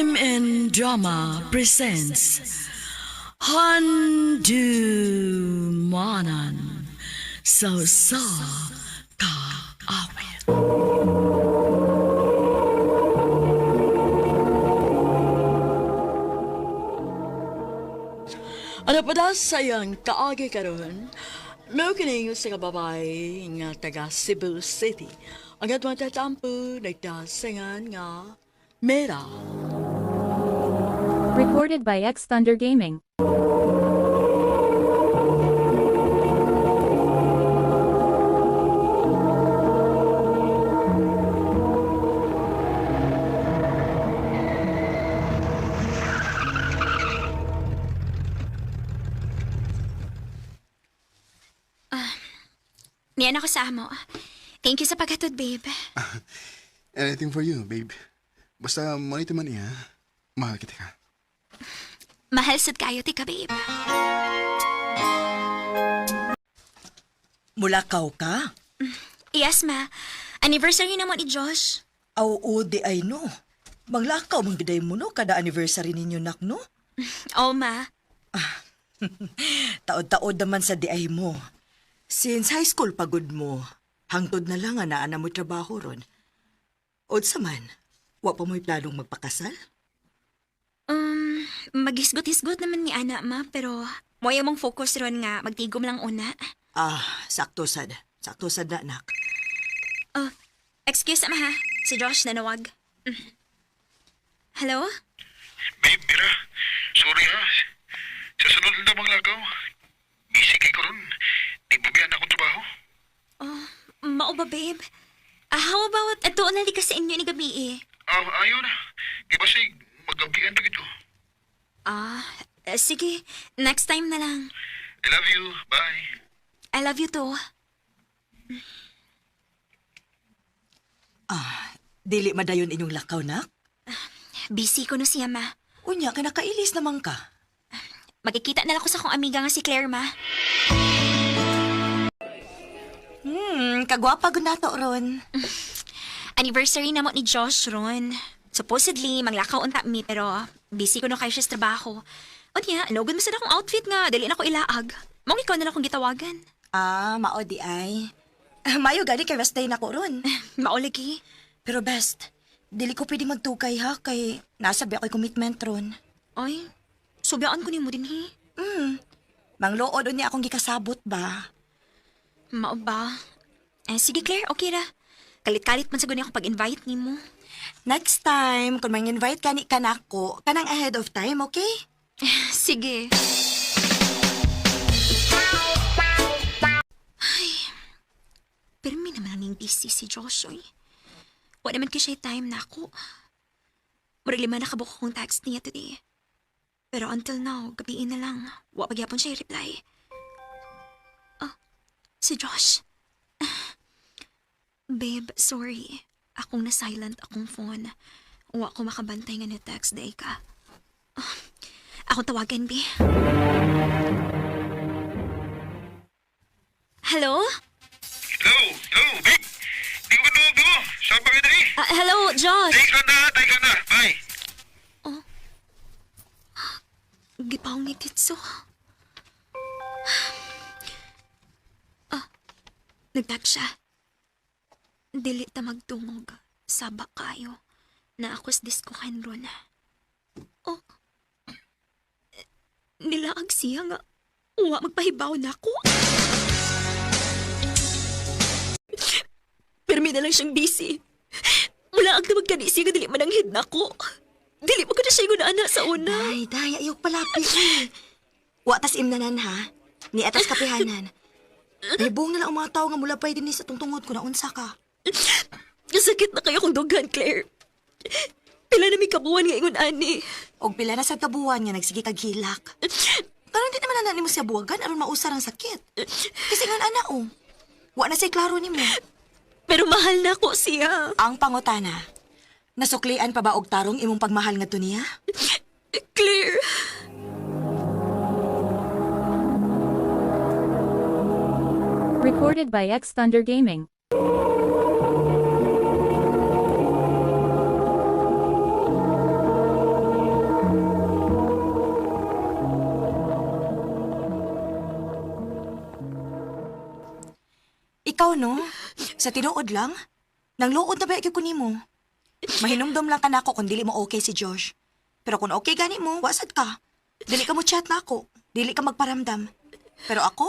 MN Drama presents Handu Manan So Sa Kaawit. Ano pa da sayang kaagi karon? Mao kini sa babae nga taga Cebu City. Ang atong tatampo nagdasingan nga Mera. Recorded by X Thunder Gaming. Niyan ako sa amo. Thank you sa paghatod, babe. Anything for you, babe. Basta money to money, ha? Mahal kita ka. Mahal sad kayo ti ka, babe. Mulakaw ka? Yes, ma. Anniversary na mo ni Josh. Aw, oo, di ay no. Manglakaw man giday mo no kada anniversary ninyo nak no. Oh, ma. Taod-taod naman sa di ay mo. Since high school pagod mo, hangtod na lang nga naa na mo'y trabaho ron. Unsa man, wa pa mo'y planong magpakasal? Maghisgot-hisgot naman ni Ana, ma. Pero mo'y mong focus ron nga magtigom lang una. Ah, sakto sad. Sakto sad na nak. Oh, excuse ma ha. Si Josh nanawag. Hello? Babe, Mira. Sorry ha. Sa sunod na mga lagaw, busy kay ko ron. Di babiyan akong trabaho. Oh, mao ba, babe? Ah, how about ato na di ka sa inyo ni gabi eh. Ah, ayaw na. Di ba say, magabian to gito. Ah, sige. Next time na lang. I love you. Bye. I love you too. Dili madayon inyong lakaw nak. Busy ko no siya, ma. Unya kay nakailis naman ka. Magkikita na lang ko sa akong amiga nga si Claire, ma. Kagwapa gud nato ron. Anniversary na mo ni Josh ron. Supposedly, maglakaw unta mi, pero busy ko na kayo siya sa trabaho. Unya, nugod mo sa akong outfit nga, dali na ko ilaag. Mong ikaw na lang akong gitawagan. Ah, mao di ay. Mayo gani kay rest day na ko ron. Maulagi. Pero best, dili ko pwede magtukay ha kay nasa ba ako'y commitment ron. Ay, subyaan ko nimo din, hi. Mangluod unya akong gikasabot ba. Mao ba? Eh, sige Claire, okay ra. Kalit-kalit man sa guni akong pag-invite nimo. Next time, kung mang-invite kani ka nako, kanang ahead of time, okay? Sige. Ay, pero may naman ning busy si Josh, oy. Wala naman kay siya time na ako. Murag lima na kabuok kong text niya today. Pero until now, gabiin na lang. Wa pagyapon siya reply. Ah, si Josh. Babe, sorry. Akong na-silent akong phone. Wa ko makabantay nga ni-text day ka. Akong tawagan, Bi. Hello? Hello, hello, babe. Di ko kaduog mo. Saan ba kayo dali? Ah, hello, Josh. Take lang na, take lang na. Bye. Gipangit ditso. Ah, nagtag siya. Dili ta magtungog. Saba kayo. Na akos diskuhan ron. Oh. Nilaag siya nga. Uwa, magpahibaw na ako. Pirmi na lang siyang busy. Mula ang tawag kani siya nga dili man ang head na ko. Dili mo ko na siya gunana sa una. Ay, day, ayok palapi. eh. Wa tas imnanan ha. Ni atas kapihanan. Nahibong na lang ang mga tao nga mula pa din sa tungtungod ko na unsa ka. Sakit na kayo kong dughan, Claire. Pila na may kabuan nga ingon ani. Og pila na sa kabuan nga nagsige kag hilak. Karon di naman na nimo siya buwagan aron mausar ang sakit. Kasi ngon ana oh. Wa na say klaro nimo. Pero mahal na ko siya. Ang pangutana. Nasuklian pa ba og tarong imong pagmahal ngadto niya? Claire. Recorded by X Thunder Gaming. Bitaw, no? Sa tinuod lang, nangluod na ba ko nimo? Mahinumdom lang ka nako kung dili mo okay si Josh. Pero kung okay gani mo, wasad ka. Dili ka mo chat nako. Dili ka magparamdam. Pero ako,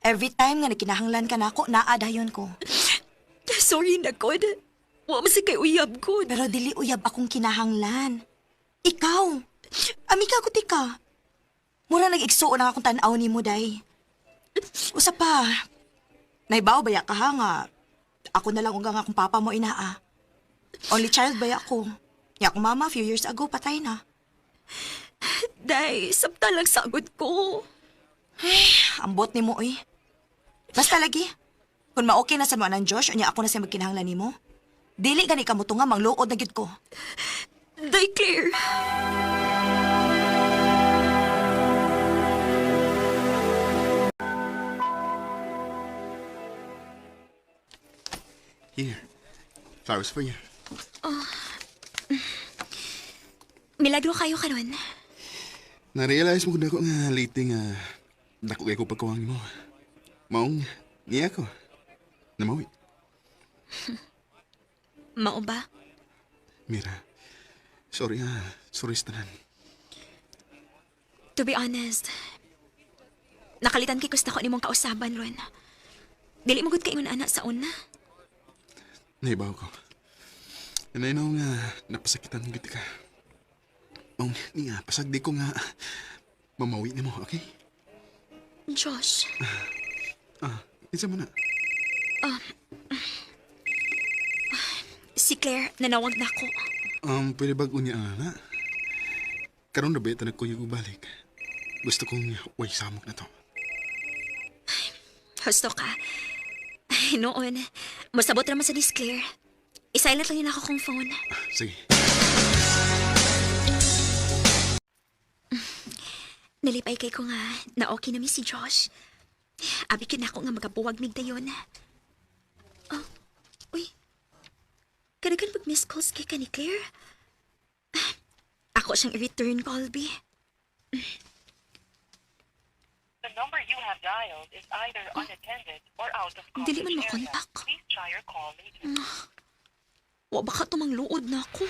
every time nga nagkinahanglan ka nako, naa dayon ko. Sorry na, God. Wa man sa kay uyab, God. Pero dili uyab akong kinahanglan. Ikaw. Amika ko tika. Mura nag-igsuon ang akong tan-aw nimo day. Usa pa. Naibaw ba ya ka ha nga? Ako na lang ungang akong papa mo inaa. Only child ba ya ako? Ya akong mama few years ago patay na. Day, sabta lang sagod ko. Ambot nimo oy. Basta lagi. Kung ma-okay na sa mo anang Josh, unya ako na sa magkinahanglan nimo. Dili gani ka mo tunga mangluod na gyud ko. Day, Claire. Here. Flowers for you. Milagro kayo karon. Na-realize mo kung dako nga late nga dako kay ko pagkuwang mo. Maong niya ko. Namawi. Mao ba? Mira. Sorry ha. Sorry sa tanan. To be honest, nakalitan kay gusto ko nimong kausaban ron. Dili mo gud kay ingon ana sa una. Naibaw ko. And I know nga napasakitan gid ka. Maong niya pasagdi ko nga mamawi nimo, okay? Josh, Ah, isa mo na. si Claire nanawag na ako. Pwede ba unya na? Karon na ba ito nagkuyog balik? Gusto kong way samok na to. Husto ka. Ay, noon. Masabot raman sa ni Claire. I-silent lang yun ako kong phone. Sige. Nalipay kay ko nga na okay na mi si Josh. Abi kin ako nga magabuwag mig dayon. Oh, uy. Kanagan pag miss calls kay ka ni Claire. Ah, ako siyang i-return call, B. The number you have dialed is either unattended or out of Dili coverage man area. makontak. Please try your call later. Wa baka tumangluod na ako.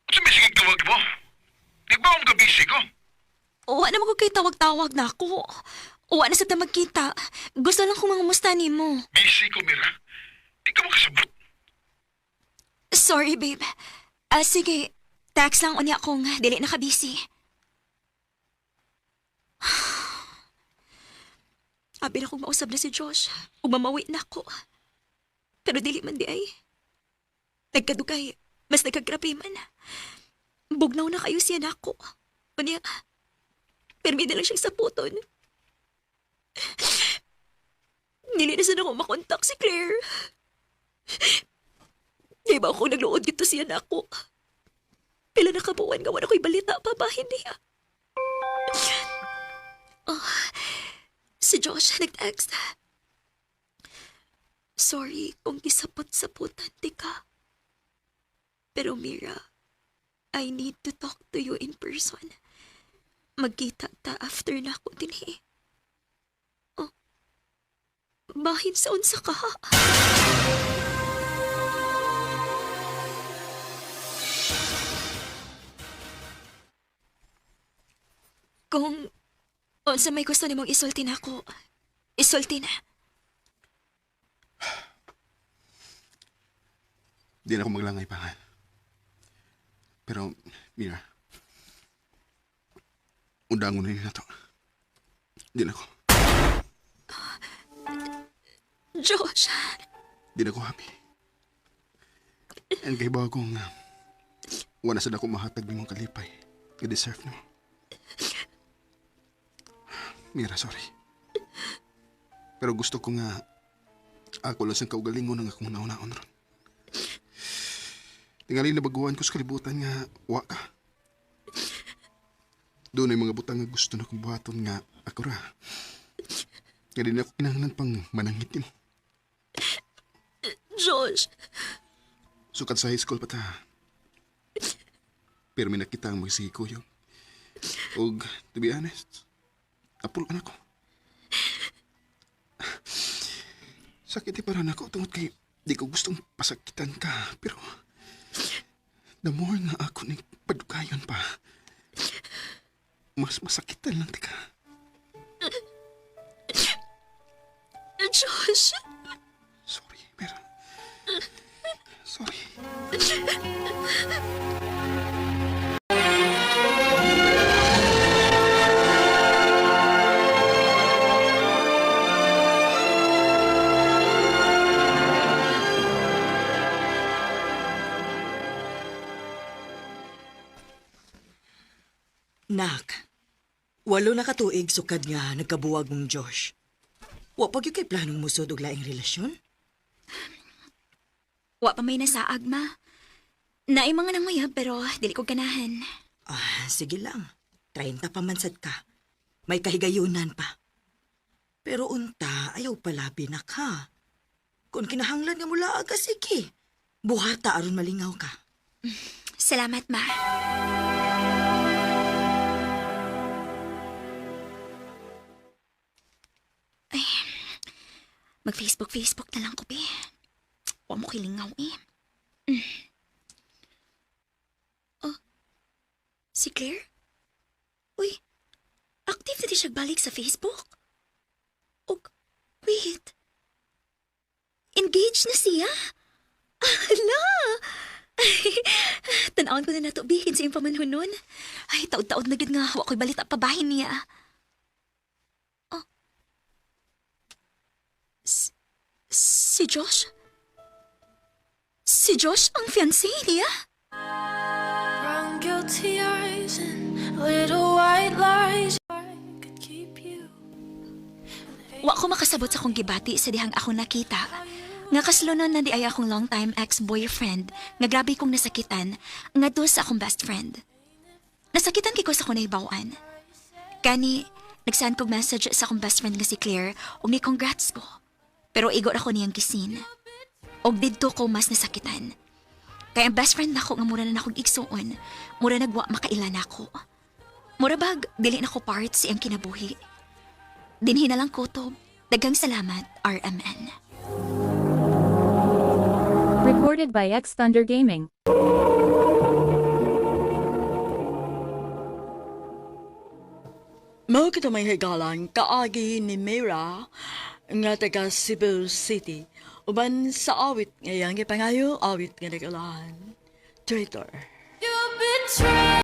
Unsa may sige tawag mo? Di ba akong gabisi ko? Wa na ko kay tawag-tawag na ako. Wa na sa ta magkita. Gusto lang kong mangumusta nimo. Busy ko, Mira. Di ka makasabot. Sorry, babe. Ah, sige. Text lang unya kung dili na ka busy. Abi na kong mausab na si Josh. Ug mamawi na ako. Pero dili man di ay. Nagkadugay. Mas nagkagrabe man. Bugnaw na kayo siya nako. Unya, permi na lang siyang saputon. Dili na sana ako makontak si Claire. Di ba ako nagluod gito siya na ako? Pila na kabuan nga wala ko'y balita pa ba hindi ah. Oh, si Josh nag-text. Sorry kung gisapot-saputan di ka. Pero Mira, I need to talk to you in person. Magkita ta after na ako din eh. Oh, bahin sa unsa ka? Kung unsa may gusto nimong isulti nako, isulti na. Di na ako maglangay pa ha. Pero, Mira, undangon na yun na to. Di na ako. Josh, Di na ako happy. And kay ba akong wala sad ako mahatag nimong kalipay. I-deserve nimo. Mira, sorry. Pero gusto ko nga ako lang sa kaugalingon ang akong nauna-on ron. Tingali na baguhan ko sa kalibutan nga wa ka. Doon ay mga butang nga gusto na kong buhaton nga ako ra. Nga di na ako kinahanglan pang manangit nimo. Josh. Sukad sa high school pa ta. Pero may nakita ang magsikuyog. Og, to be honest, apul ka na ko. Sakit para nako tungod kay di ko gustong pasakitan ka. Pero, the more nga ako ning padukayon pa, mas masakitan lang tika. Josh! Sorry, Mera. Sorry. Nak, 8 na ka tuig sukad nga nagkabuwag mong Josh. Wa pa gyud kay planong musod og laing relasyon? Wa pa may nasaag, ma. Naay mga nanguyab pero dili ko ganahan. Ah, sige lang. 30 pa man sad ka. May kahigayunan pa. Pero unta, ayaw palabi na ka. Kung kinahanglan nga mula ka, sige. Buhata aron malingaw ka. Salamat, ma. Ay, mag-Facebook, Facebook na lang ko, be. Wa mo kilingaw, eh. Oh, si Claire? Uy, active na di siya balik sa Facebook? Og, wait. Engaged na siya? Ala! Tanawon ko na nato, bihin sa iyong pamanhon nun. Ay, taod-taod na gid nga. Wa ko'y balita pabahin niya. Oh. Si Josh? Si Josh ang fiancé niya? Brown guilty eyes and little white lies. I could keep you. Wa ko makasabot sa akong gibati sa dihang ako nakita. Nga kaslunon na di ay akong long-time ex-boyfriend nga grabe kong nasakitan nga do sa akong best friend. Nasakitan kay ko sa akong nahibaw-an. Kani, nagsend kog message sa akong best friend nga si Claire ug ni congrats ko. Pero igor ako niyang gisin. Og didto ko mas nasakitan. Kaya ang best friend nako nga mura na nakong igsuon, mura nagwa makaila nako. Mura bag, dili nako part sa iyang kinabuhi. Dinhi na lang ko to. Daghang salamat, RMN. Recorded by X Thunder Gaming. Mao kita may higalan kaagi ni Mira nga taga Cebu City. Uban sa awit nga iyang gipangayo, awit nga nagulahan. Traitor. You betrayed.